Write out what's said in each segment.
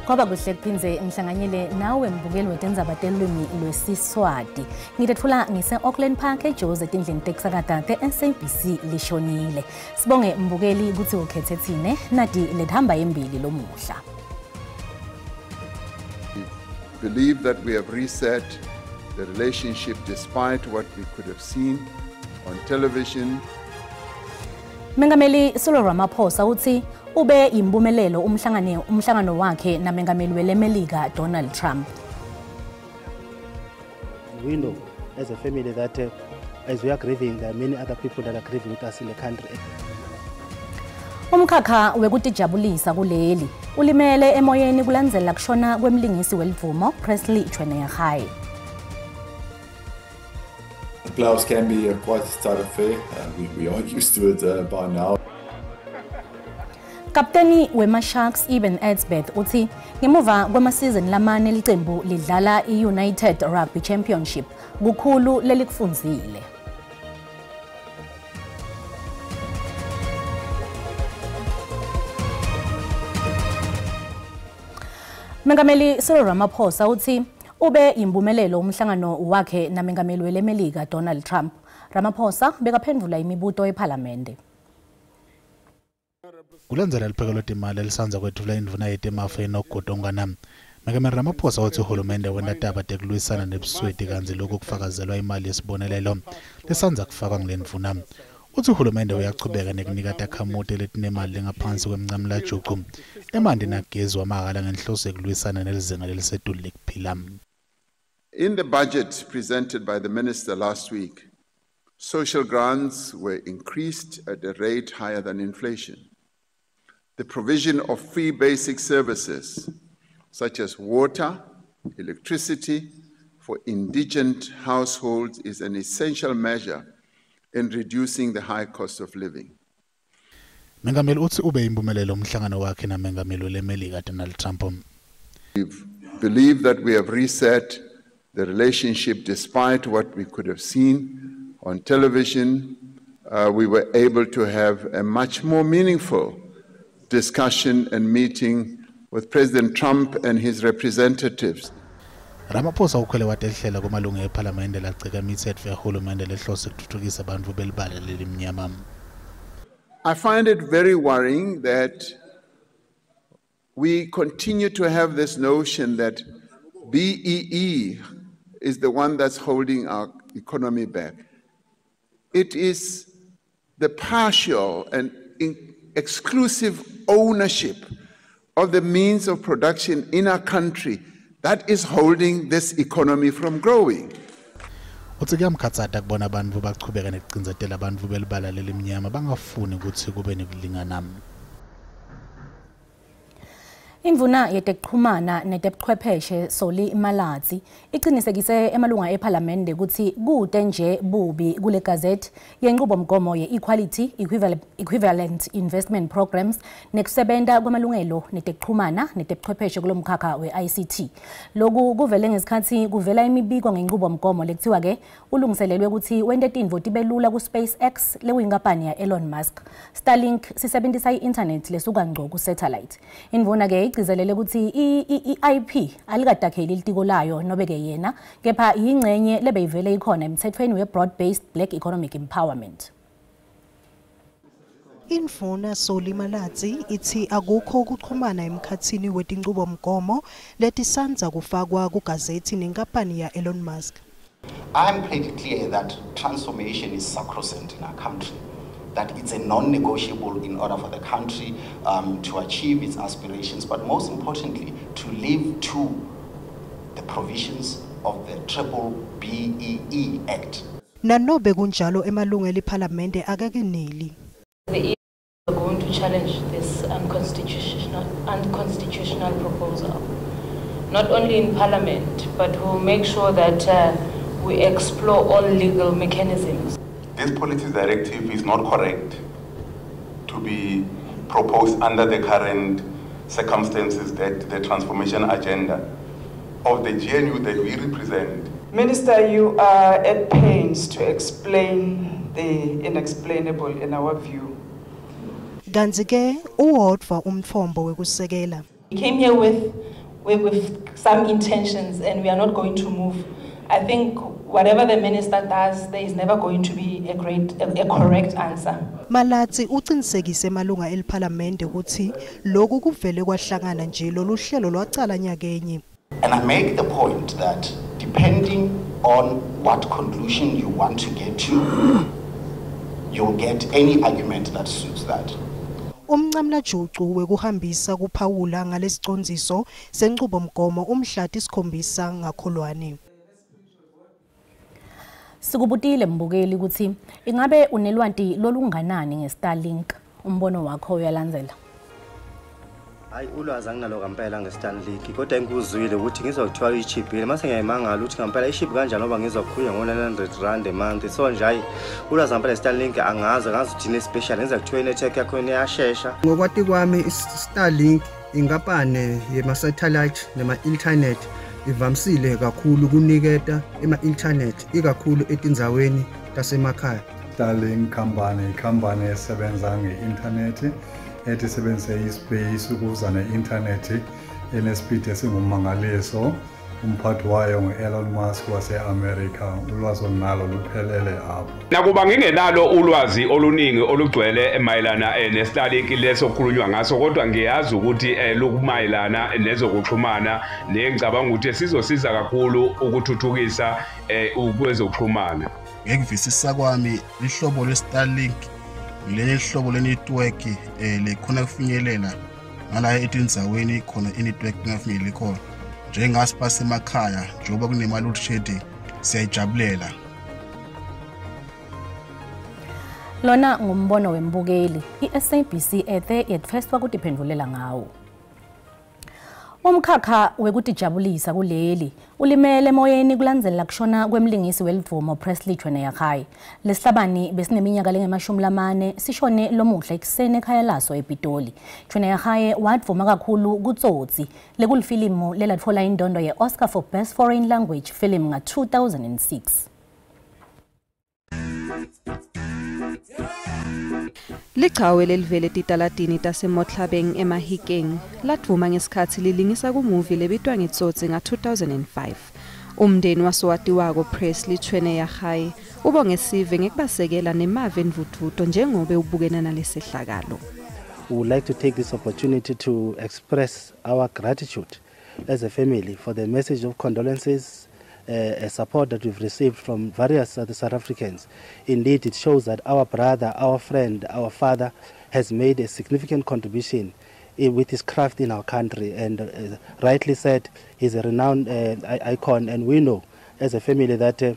Kwaba kuhle kuphindze ngihlanganyele nawe mbukeli wetindzaba telulwimi lwesiSwati. Ngitetfula ngise-Auckland Park eJozi etindlini tekusakata te-SABC lishonile. Sibonge mbukeli kutsi ukhethe tsine nadi lethamba embili lomuhla. We believe that we have reset the relationship despite what we could have seen on television. Mengameli Cyril Ramaphosa utsi ube impumelelo umhlangano wakhe namengameli weleMelika Donald Trump. We know as a family that as we are grieving, there are many other people that are grieving with us in the country. Umkhakha wekutijabulisa kuleli ulimele emoyeni kulandzela kushona kwemlingisi welidvumo Presley Chweneyagae. The playoffs can be quite a tight affair. We are used to it by now. Kapteni wema-Sharks Eben Etzebeth uthi ngemuva kwema-season lamane licembu lidlala i-United Rugby Championship kukhulu lelikufundzile. Mengameli Cyril Ramaphosa uthi ube impumelelo umhlangano wakhe namengameli weleMelika Donald Trump. Ramaphosa bekaphendvula imibuto ePhalamende. Kulandzela lipheko lwetimali elisandza kwetfula indvuna yetemafa Enoch Godongwana. Mengameli Ramaphosa utsi uhulumende wenta taba tekulwisana nebusweti kantsi lokhu kufakazelwa imali yesibonelelo lesandza kufakwa ngulendvuna. Utsi uhulumende uyachubeka nekunika takhamuti letinemali lengaphansi kwemncamlajucu emanti nagezi wamahhala ngenhloso yekulwisana nelizinga lelisetulu lekuphila. In the budget presented by the minister last week, social grants were increased at a rate higher than inflation. The provision of free basic services, such as water, electricity, for indigent households is an essential measure in reducing the high cost of living. Mengameli utsi ube impumelelo umhlangano wakhe namengameli weleMelika Donald Trump. We believe that we have reset the relationship despite what we could have seen on television. We were able to have a much more meaningful discussion and meeting with President Trump and his representatives. Ramaphosa ukhwele watehlela kumalungu ePhalamende lagceka imitsetfo yahulumende lehlose kutfutfukisa bantfu belibala lelimnyama. I find it very worrying that we continue to have this notion that BEE is the one that's holding our economy back. It is the partial and exclusive ownership of the means of production in our country that is holding this economy from growing. Utsi kuyamkhatsata kubona bantfu bachubeka nekucindzetela bantfu belibala lelimnyama bangafuni kutsi kube nekulingana. Indvuna yetekuchumana netebuchwepheshe Solly Malatsi icinisekise emalunga ePhalamende kutsi kute nje bubi kule gazette yenqubomgomo ye-Equality Equivalent Investment Programs nekusebenta kwamalungelo netekuchumana netebuchwepheshe kulomkhakha we-ICT. Loku kuvele ngesikhatsi kuvela imibiko ngenqubomgomo lekuthiwa ke ulungiselelwe kutsi wente tintfo tibe lula ku-SpaceX lekuyinkampani ya-Elon Musk. Starlink sisebentisa i-internet lesuka ngco ku-satellite. Indvuna ke igcizelele kutsi i-IP alikadakheli litiko layo nobe ke yena kepha yingcenye lebeyivele ikhona emtsetfweni we-Broad-Based Black Economic Empowerment. Indvuna Solly Malatsi itsi akukho ukuxhumana emkhatsini wetinchubomgomo letisandza kufakwa kugazethi nenkampani ya-Elon Musk. I'm pretty clear that transformation is sacrosanct in our country, that it's a non-negotiable in order for the country to achieve its aspirations, but most importantly, to live to the provisions of the Triple BEE Act. Nanobe kunjalo emalungu eliphalamende akakeneli. The EU are going to challenge this unconstitutional proposal, not only in Parliament, but we'll make sure that we explore all legal mechanisms. This policy directive is not correct to be proposed under the current circumstances that the transformation agenda of the GNU that we represent. Minister, you are at pains to explain the inexplainable in our view. Kantsi ke uwodvwa umtfombo wekusekela. We came here with with some intentions and we are not going to move. I think whatever the minister does, there is never going to be a correct answer. Malatsi uqinisekise malunga eliphalamende ukuthi lokhu kuvele kwahlangana nje lolu hlelo lwacala nyakenye. And I make the point that depending on what conclusion you want to get to, you'll get any argument that suits that. Umncamlajucu wekuhambisa kuphawula ngalesicondziso senchubomgomo umhlati sikhombisa ngakholwane. Sikubutile mbukeli ukuthi ingabe unelwanti lolunganani ngeStarlink, umbono wakho uyalandzela. Hayi, ulwazi anginalo ngempela ngeStarlink, kodwa engikuzwile ukuthi ngizokuthiwa ichipile mase ngiyayimangala ukuthi ngempela iship kanjani ngoba ngizokhuya ngo-900 rand a month. So nje hayi, ulwazi ngempela ngeStarlink angazi ukuthi ine special ngiza kuthiwa inetwork yakho iyashesha. Ngokwati kwami iStarlink inkampani yema-satellite nema-internet ivamisile kakhulu kuniketa ema-internet ikakhulu etindzaweni tasemakhaya. Starlink company, company esebenza nge-internet ethi isebenzise ispace ukuza ne-internet enespeed esingumangaliso. Umphathi wayo ngu-Elon Musk wase-America. Ulwazi olunalo luphelele apho. Nakuba ngingenalo ulwazi oluningi olugcwele mayelana ne-Starlink leso kukhulunywa ngaso, kodwa ngiyazi ukuthi lukumayelana nezokuxhumana, nengicabanga ukuthi sizosiza kakhulu ukuthuthukisa kwezokuxhumana. Ngekuvisisa kwami ihlobo lwe-Starlink leli hlobo le-network lekhona kufinyelela ngala etindzaweni khona i-network ingafinyeleli khona. Njengasipha emakhaya njengoba kunema-load shedding siyayijabulela. Lona ngumbono wembukeli, i-SABC ethe yetfestwa kutiphendvulela ngawo. Umkhakha wekutijabulisa kuleli ulimele emoyeni kulandzela kushona kwemlingisi welivumo Presley Chweneyagae. Lesihlabani besineminyaka lengama-40 sishone lomuhla ekuseni ekhaya laso ePitoli. Chweneyagae wadvuma kakhulu kuTsotsi lekulifilimu lelatfola indondo ye-Oscar for Best Foreign Language Film nga-2006. Lichawe lelivele titalatini taseMotlhabeng eMahikeng ladvuma ngesikhatsi lilingisa kumuvi lebitwa ngeTsotsi nga-2005. Umndeni wasowatiwako Presley Chweneyagae ubonge sive ngekubasekela nemave endvudvuto njengobe ubukene nalesehlakalo. We would like to take this opportunity to express our gratitude as a family for the message of condolences, support that we've received from various other South Africans. Indeed, it shows that our brother, our friend, our father has made a significant contribution with his craft in our country, and rightly said, he's a renowned icon, and we know as a family that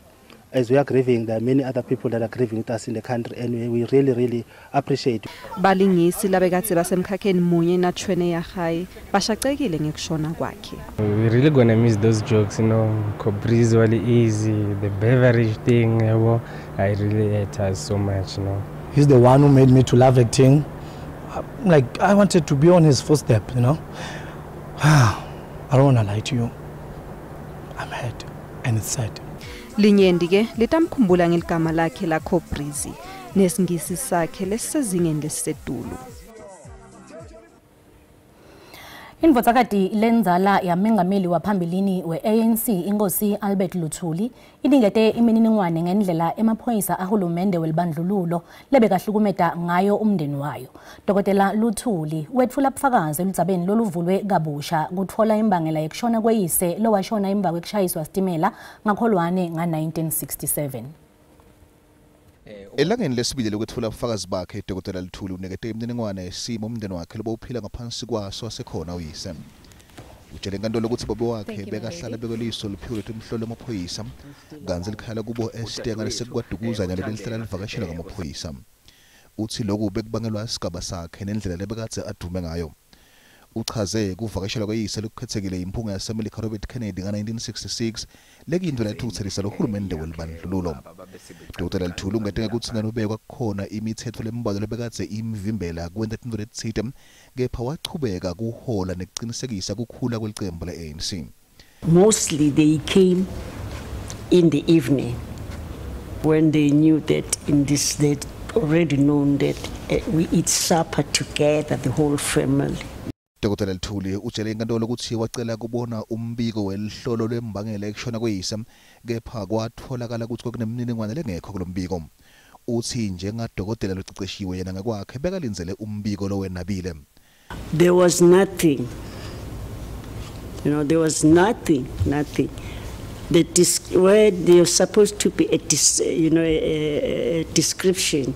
as we are grieving, there are many other people that are grieving with us in the country, and we really, really appreciate. Balingisi labekatsi basemkhakheni munye naChweneyagae bashacekile ngekushona kwakhe. We're really gonna miss those jokes, you know, Cobriz wali easy, the beverage thing, you know, I really hate us so much, you know. He's the one who made me to love acting. Like, I wanted to be on his footstep, you know. I don't wanna lie to you. I'm hurt and it's sad. Linyendi ke litamkhumbula ngeligama lakhe la Cobrizi nesingisi sakhe lesisezingeni lesisetulu. Indvodzakati lenzala yamengameli waphambilini we-ANC Inkosi Albert Luthuli inikete imininingwane ngendlela emaphoyisa ahulumende welibandlululo lebekahlukumeta ngayo umndeni wayo. Dr. Luthuli wetfula bufakazi eludzabeni loluvulwe kabusha kutfola imbangela yekushona kweyise lowashona emva kwekushayiswa sitimela ngakholwane nga-1967. Elangeni lesibili lokwetfula ubufakazi bakhe, Dr. Luthuli unikete imininingwane yesimo umndeni wakhe lobowuphila ngaphansi kwaso asekhona uyise. Utshele inkantolo ukuthi babe wakhe bekahlala bekeliso liphiko letimhlolo emaphoyisa kantsi likhaya kubo esitenga lesekwaDukuza nyalo lelihlala livakashelwa ngamaphoyisa. Uthi lokhu bekubangelwa isigaba sakhe nendlela lebekadze adume ngayo. Uchaze kuvakashelwa kweyise lokukhethekile imphunga yaseMelika Robert Kennedy nga-1966 lekuyintfo leyatfukutselisa lohulumende welibandlululo. Dr. Luthuli ungete ngekutsi nanobe kwakukhona imitsetfo lembalwa lebekadze imvimbela kwenta tintfo letitsite, kepha wachubeka kuhola nekucinisekisa kukhula kwelicembu le-ANC. Mostly they came in the evening when they knew that in this they'd already known that we eat supper together, the whole family. Dr. Luthuli utjele inkantolo kutsi wacela kubona umbiko welihlolo lwembangela ekushona kweyise, kepha kwatfolakala kutsi kwakunemininingwane lengekho kulombiko. Utsi njengadokotela loceceshiwe yena ngekwakhe bekalindzele umbiko lowenabile. There was nothing. There was nothing, nothing. Where there was supposed to be a description,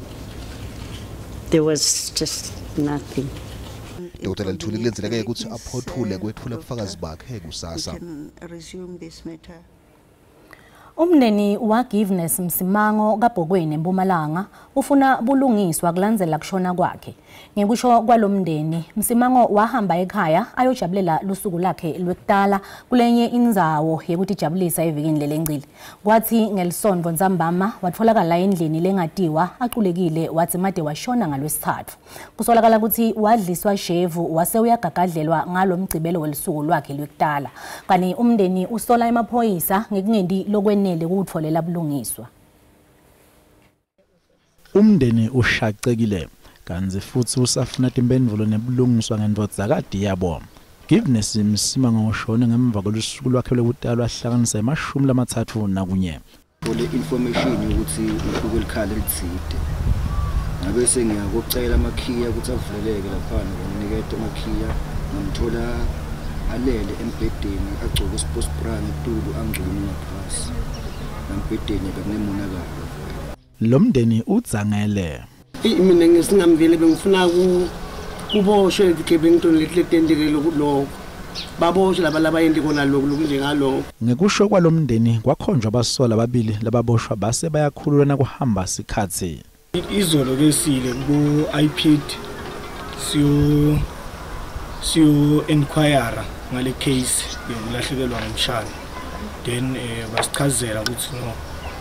there was just nothing. Dr. Luthuli kulindzeleke kutsi aphothule kwetfula bufakazi bakhe kusasa. Umndeni waGiveness Msimango kaBhokweni eMpumalanga ufuna bulungiswa kulandzela kushona kwakhe. Ngekusho kwalomndeni, Msimango wahamba ekhaya ayojabulela lusuku lakhe lwekutala kulenye indzawo yekutijabulisa evikini lelengcile. Kwathi ngelisonto ntsambama watfolakala endlini lengatiwa aculekile wathi made washona ngalwesithathu. Kusolakala kutsi wadliswa shevu wase uyagagadlelwa ngalomgcibelo welusuku lwakhe lwekutala. Kani umndeni usola emaphoyisa ngekungenti lokwenele ukutfolela bulungiswa. Umndeni ushacekile kantsi futsi usafuna timphendvulo nebulungiswa ngendvodzakati yabo. Giveness Msimango ushone ngemva kwelusuku lwakhe lwekutalwa ahlanganisa 31. Thole information ukuthi uhluke elikhala elithide. Ngabe sengiyakucela amakhiya ukuthi avuleleke laphana, nginikete amakhiya, ngamthola alele embhedeni agcoke sports bra ngetulu angcono ngaphasi. Embhedeni bekunemonakalo. Lo mndeni udzangele. Mina ngisingamvele bengifuna kuboshwe izigebengu letendeke lokho. Baboshwe laba labayenti kona lokhu lokunjengalokho. Ngekusho kwalomndeni kwakhonjwa abasolwa ababili lababoshwa base bayakhululwa nakuhamba sikhatsi. Izolo ke sile ku IPID siyo inquire ngale case yokulahlekelwa ngumshana. Then basichazela ukuthi no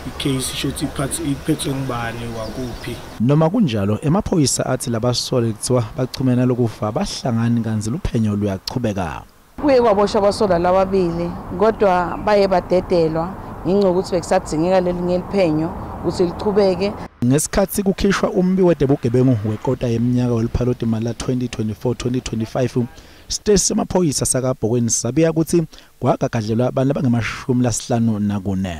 icase isho ukuthi iphethwe ngubani wakuphi. Noma kunjalo emaphoyisa athi labasolwa kuthiwa bachumene lokufa bahlangani kantsi luphenyo luyachubeka. Kuye kwaboshwa abasolwa lababili kodwa baye badedelwa ngenxa yokuthi bekusadzingeka lelinye liphenyo ukuthi lichubeke. Ngesikhatsi kukhishwa umbiko wetebugebengu wekota yeminyaka weliphaloti mali la 2024-2025, siteshi semaphoyisa sakaBhokweni sabiya kutsi kwagagadlelwa abantu abangama-54.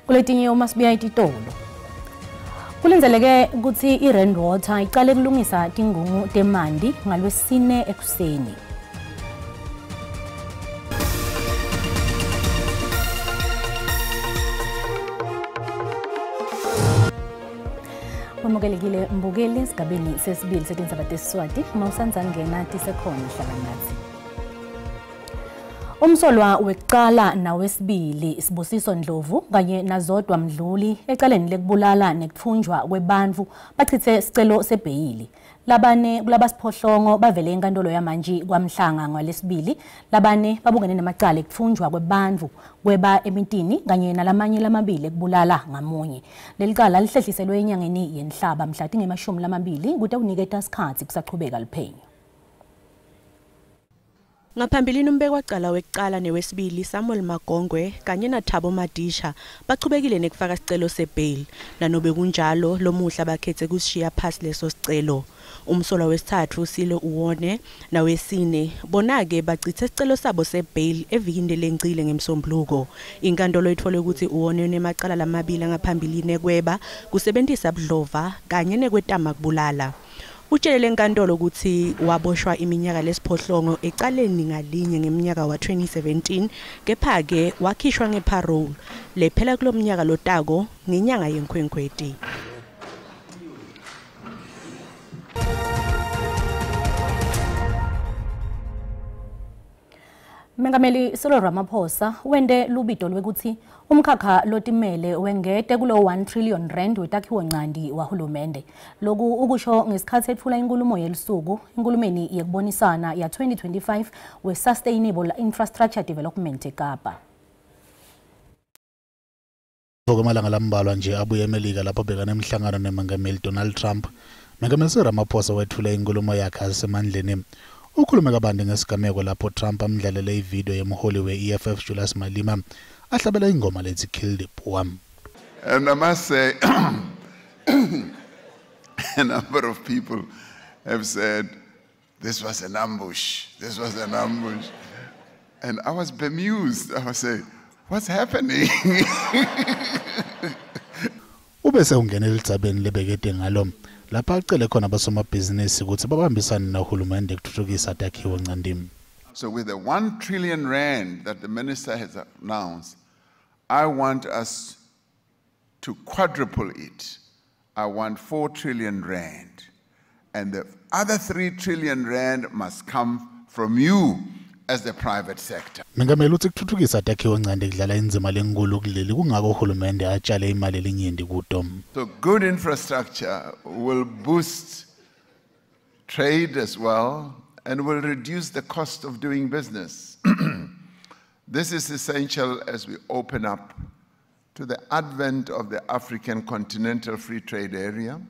Kuletinye uma sibuya etitolo, kulindzeleke kutsi i-Rand Water icale kulungisa tingungu temanti ngalwesine ekuseni. Wamukelekile mbukeli esigabeni sesibili setindzaba tesiswati, uma usandza kungena tisekhona hlala natsi. Umsolwa wekucala nawesibili Sibusiso Ndlovu kanye naZodwa Mdluli ecaleni lekubulala nekutfunjwa kwebantfu bachitse sicelo sebheyili. Labane kulabasiphohlongo bavele enkantolo yamantji kwaMhlanga ngalesibili. Labane babukene nemacala ekutfunjwa kwebantfu, kweba emitini kanye nalamanye lamabili ekubulala ngamunye. Leli cala lihlehliselwe enyangeni yenhlaba mhla tinge-20 kute uniketa sikhatsi kusachubeka liphenyo. Ngaphambilini umbekwacala wekucala newesibili Samuel Magongwe kanye naThabo Madisha bachubekile nekufaka sicelo sebail. Nanobe kunjalo lomuhla bakhethe kusishiya phasi leso sicelo. Umsolwa wesithathu Silo Uwone nawesine bona-ke bachithe sicelo sabo sebail evikini lengcile ngemsombuluko. Inkantolo ithole ukuthi Uwone unemacala lamabili angaphambilini ekweba, kusebentisa budlova kanye nekwetama kubulala. Utshele lenkantolo ukuthi waboshwa iminyaka lesiphohlongo ecaleni ngalinye ngeminyaka wa-2017, kepha-ke wakhishwa ngeparole lephela kulomnyaka lotako ngenyanga yeNkhwekhweti. Mengameli Cyril Ramaphosa wente lubito lwekutsi umkhakha lotimele wengete kulo 1 trillion rand wetakhiwo ncanti wahulumende. Loku ukusho ngesikhatsi etfula inkulumo yelusuku enkulumeni yekubonisana ya 2025 we-Sustainable Infrastructure Development eKapa. Kwamalanga lambalwa nje abuye eMelika lapho abhekane emhlangano nemengameli Donald Trump. Mengameli Ramaphosa wetfule inkulumo yakhe asemandleni. Ukhulume kabanti ngesigameko lapho Trump amdlalele ividiyo yemholi we-EFF Julius Malema ahlabela ingoma lethi Kill the Boer. And I must say, a number of people have said, This was an ambush. This was an ambush. And I was bemused. I was saying, what's happening? Ubese ungena elidzabeni lebekete ngalo lapha acele khona abasomabhizinisi ukuthi babambisane nahulumende kuthuthukisa takhiwo ncandimi. So with the 1 trillion rand that the minister has announced, I want us to quadruple it. I want 4 trillion rand. And the other 3 trillion rand must come from you as the private sector. Mengameli uthi kuthuthukisa takhiwo ncande kudlala indzima lenkulu kuleli kungako uhulumende atshale imali elinyenti kuto. So good infrastructure will boost trade as well and will reduce the cost of doing business. This is essential as we open up to the advent of the African Continental Free Trade Area.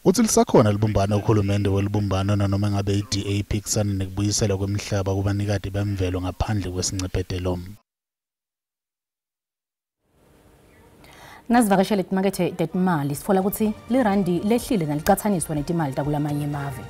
Uthi lisakhona libumbano uhulumende welibumbano nanoma ngabe i-DA iphikisana nekubuyiselwa kwemihlaba kubanikati bemvelo ngaphandle kwesincephetelo. Nasivakashele timakethe tetimali sitfola kutsi lirandi lehlile nalicatsaniswa netimali takulamanye emave.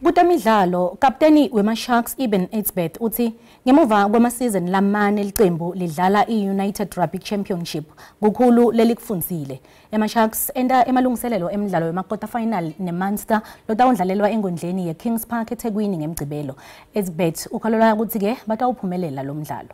Kutemidlalo, kapteni wema-Sharks Eben Etzebeth uthi ngemuva kwema-season lamane licembu lidlala i-United Rugby Championship kukhulu lelikufundzile. Ema-Sharks enta emalungiselelo emidlalo wema-quarter final ne-Munster lotawundlalelwa enkundleni ye-Kings Park eThekwini ngemgcibelo. Etzebeth ukholelwa kutsi-ke batawuphumelela lo mdlalo.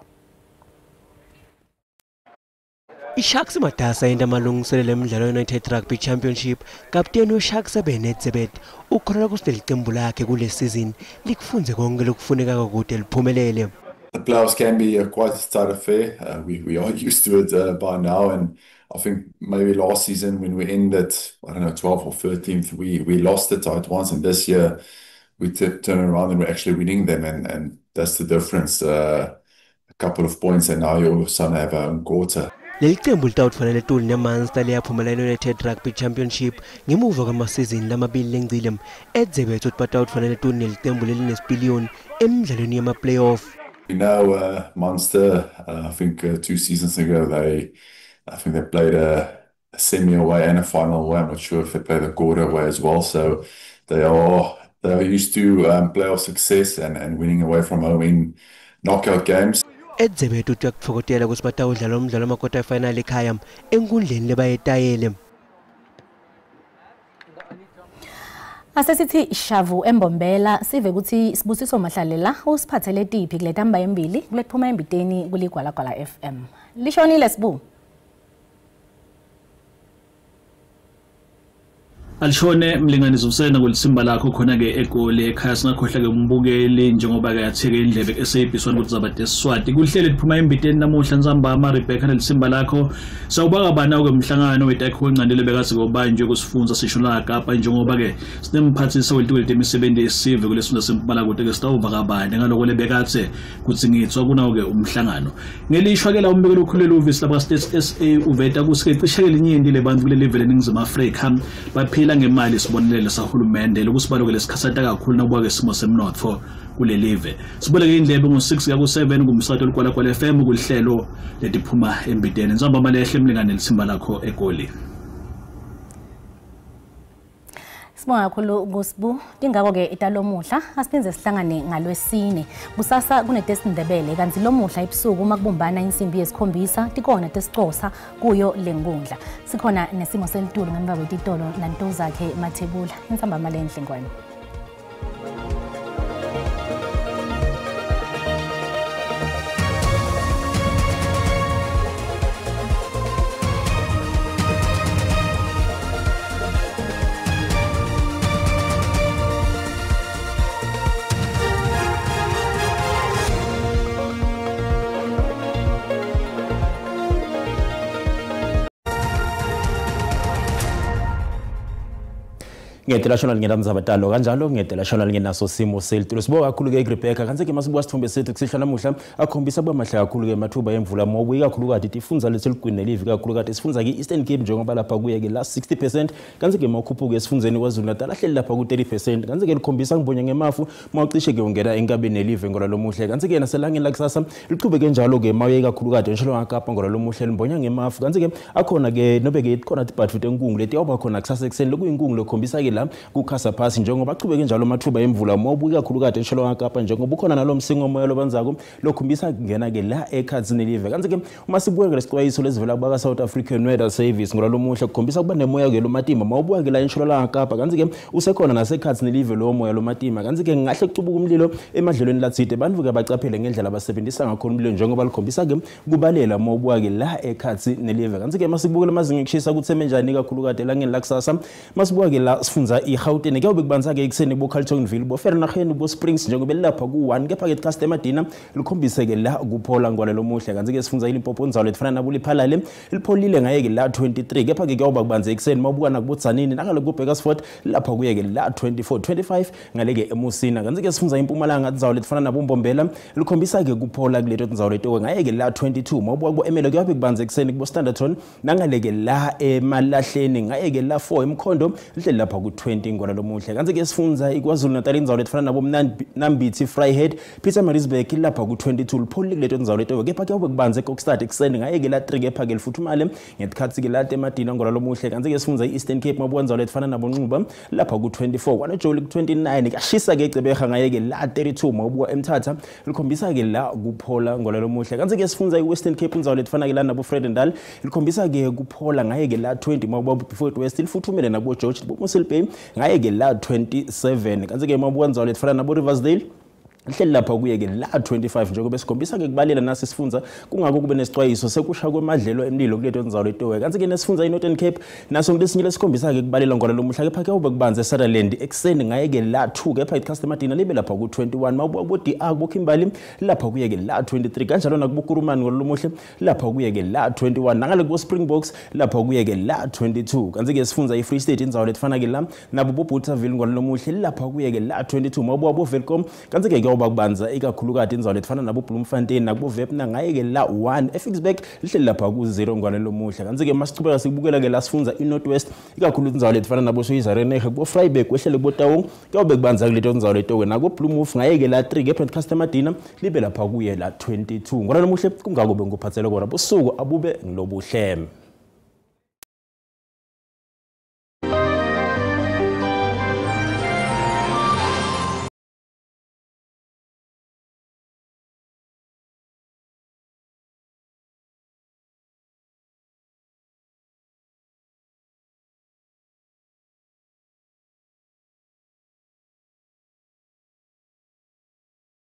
I-Sharks matasa yenta amalungiselelo emidlalo ye-United Rugby Championship. Kapteni we-Sharks Eben Etzebeth ukholelwa kutsi lelicembu lakhe kule season likufundze konke lokufunekako kute liphumelele. The playoffs can be quite a tight affair. We are used to it by now, and I think maybe last season when we ended, I don't know, 12th or 13th, we lost the tight ones, and this year we turn around and we're actually winning them, and that's the difference. A couple of points, and now you all of a sudden have our own quarter. Leli qembu litawutfola letulu neMunster leyaphumela i-United Rugby Championship ngemuva kwamasizini lamabili lengcile. Etzebeth uthi batawutfola letulu nelicembu lelinesipiliyoni emidlalweni yema-playoff. We know Munster, I think 2 seasons ago, they played a semi away and a final away. I'm not sure if they played a quarter away as well. So they are used to playoff success and winning away from home in knockout games. Etzebeth uthi uyakutfokotela kutsi batawudlala umdlalo wama-quarter final ekhaya enkundleni lebayetayele. Asesithi shavu embombela sive kutsi Sibusiso Mahlalela usiphathele tiphi kuletamba embili kulekuphuma embiteni kuligwalagwala FM. Lishonile Sibu. Alishone mlinganiso usena kulisimba lakho khona ke eGoli ekhaya singakhohlwa ke umbukeli njengoba ke yatheke indlebe ku-SABC 1 ukuthi zabade Swati kuhlele liphuma embiteni namuhla ntsambama Rebecca nelisimba lakho sawubaka bana ke umhlangano wetakhiwo encandele bekade kobanjwe kusifunza sisho la Kapa njengoba ke sinemphathisa welitiko lemisebenzi yesive kulesifunda sempumalanga kude ke sitawuva kabani ngaloko lebekathe kuthi ngitswa kunawo ke umhlangano ngelishwa ke la umbekelo ukhulele uvisi lapha State SA uveta kusike linyenti lebantu kuleli vele eNingizimu Afrika baphila ngemali isibonelelo sahulumende lokusibaloke lesikhasata kakhulu nakuba ke simo semnotfo kulelive siboleke indlebe ngo6 kuya ku7 kumsakazo Ligwalagwala FM kulihlelo letiphuma embideni ntsambama malehle mlingane lisimba lakho eGoli. Sibonga kakhulu kuSibu tingako ke italomuhla asiphinze sihlangane ngalwesine kusasa kunetesindebele kanti lomuhla ebusuku uma kubumbana insimbi yesikhombisa tikona tesixhosa kuyo lenkundla sikhona nesimo selitulu ngemva kwetitolo nanto zakhe Mathebula intsambama lenhle ngwane. Ngiyadela shona lingenamzabatalo kanjalo ngiyadela shona lingenaso simo selitulo. Sibonga kakhulu ke Rebecca. Kanti ke masibuka sithombe sethu kusihla namuhla akhombisa kuba mahle kakhulu ke mathuba emvula mobuye kakhulukati tifundza leseligwini nelivi kakhulukati sifundza ke Eastern Cape njengoba lapha kuye ke la 60% kanti ke mawukhuphuke esifundeni KwaZulu Natal ahleli lapha ku 30% kanti ke likhombisa ngibonye ngemafu mawucishe ke ungena enkabeni nelive ngola lomuhle kanti ke naselangeni lakusasa liqhubeke njalo ke mawuye kakhulukati ngisho ngakapa ngola lomuhle limbonya ngemafu kanti ke akhona ke nobe ke khona tibhatfu tenkungu leti awuba khona kusasa ekuseni lokuyinkungu lokhombisa ke la kukhasa phasi njengoba achubeke njalo amathuba emvula mawubuka kakhulukati ngisho ngakapa njengoba ukhona nalomsingo omoya lobanzako lokhombisa kungena ke la ekhathini live kanti ke uma sibuka lesixwayiso lesivela kubaka South African Weather Service ngola lomuhle kukhombisa kuba nemoya ke lomatima mawubuka ke la ngisho la ngakapa kanti ke usekhona nasekhathini live lo moya lomatima kanti ke ngahle kucubuka umlilo emadlelweni lathide bantu ke bacaphele ngendlela abasebenzisa ngakhona umlilo njengoba likhombisa ke kubalela mawubuka ke la ekhathi nelive kanti ke masibukele amazinga ekushisa kutheme njani kakhulukati elangeni lakusasa masibuka ke la sifundza iGauteng ke ubekubanza ke ekuseni bo Carltonville bo Vereeniging bo Springs njengoba lapha ku1 kepha ke customer dina likhombise ke la kuphola ngwale lomuhle kanti ke sifundza iLimpopo nzalo efana nabuliphalale lipholile ngaye ke la 23 kepha ke kuyoba kubanze ekuseni mawubuka nakubutsanini nangale ku Bakersford lapha kuye ke la 24 25 ngale ke eMusina kanti ke sifundza impumalanga nzalo lefana nabombombela likhombisa ke kuphola kuleto nzalo leto ngaye ke la 22 mawubuka ku Emelo kuyobe kubanze ekuseni kubo Standerton nangale ke la emalahleni ngaye ke la 4 emkhondo lihleli lapha ku 20 ngwala lomuhle kanti ke sifundza iKwaZulu Natal indzawo lefana nabo Nambithi Vryheid Pietermaritzburg lapha ku 22 lipholile kuleto ndzawo leto kepha kuyobe kubanze Kokstad ekuseni ngaye ke la 3 kepha ke lifuthumale ngesikhathi ke la emadina ngwala lomuhle kanti ke sifundza iEastern Cape mabuka ndzawo lefana nabo Nxuba lapha ku 24 kwaNojoli ku 29 kashisa ke eCebeha ngaye ke la 32 mawubuka eMthatha likhombisa ke la kuphola ngwala lomuhle kanti ke sifundza iWestern Cape indzawo lefana ke la nabo Vredendal likhombisa ke kuphola ngaye ke la 20 mawubuka Beaufort West lifuthumele nabo George bo Mossel Bay ngaye ke la 27 kanti ke mawubuka ndzawo lefana nabo Riversdale lihleli lapha kuye ke la 25 njengoba sikhombisa ke kubalela nasi sifundza kungako kube nesixwayiso sekusha kwemadlelo emlilo kuleto ndzawo letowe kanti ke nesifundza iNorthern Cape naso kulesinye lesikhombisa ke kubalela ngwala lomuhla kepha ke ube kubanze Sutherland ekuseni ngaye ke la 2 kepha icustomer dina libe lapha ku 21 mawubuka ku DR ku Kimberley lapha kuye ke la 23 kanjalo nakubo Kuruman ngwala lomuhle lapha kuye ke la 21 nangale ku Springboks lapha kuye ke la 22 kanti ke sifundza iFree State indzawo letifana ke la nabo bo Bothaville ngwala lomuhle lapha kuye ke la 22 mawubuka bo Welkom kanti ke kuyoba kubanza ikakhulukati indzawo letifana nabo Bloemfontein nakubo Vepna ngaye ke la 1 eFicksburg lihleli lapha ku 0 ngwala lomuhle kanti ke masichubeka sikubukela ke la sifundza iNorth West ikakhulu indzawo letifana nabo Soyizarenege kubo Vryburg wehlele kubo Taung kuyobe kubanza kuleto ndzawo letoke nako Bloemhof ngaye ke la 3 kepha customer dina libe lapha kuye la 22 ngwala lomuhle kungako bengikuphathele kona busuku abube ngilobuhle.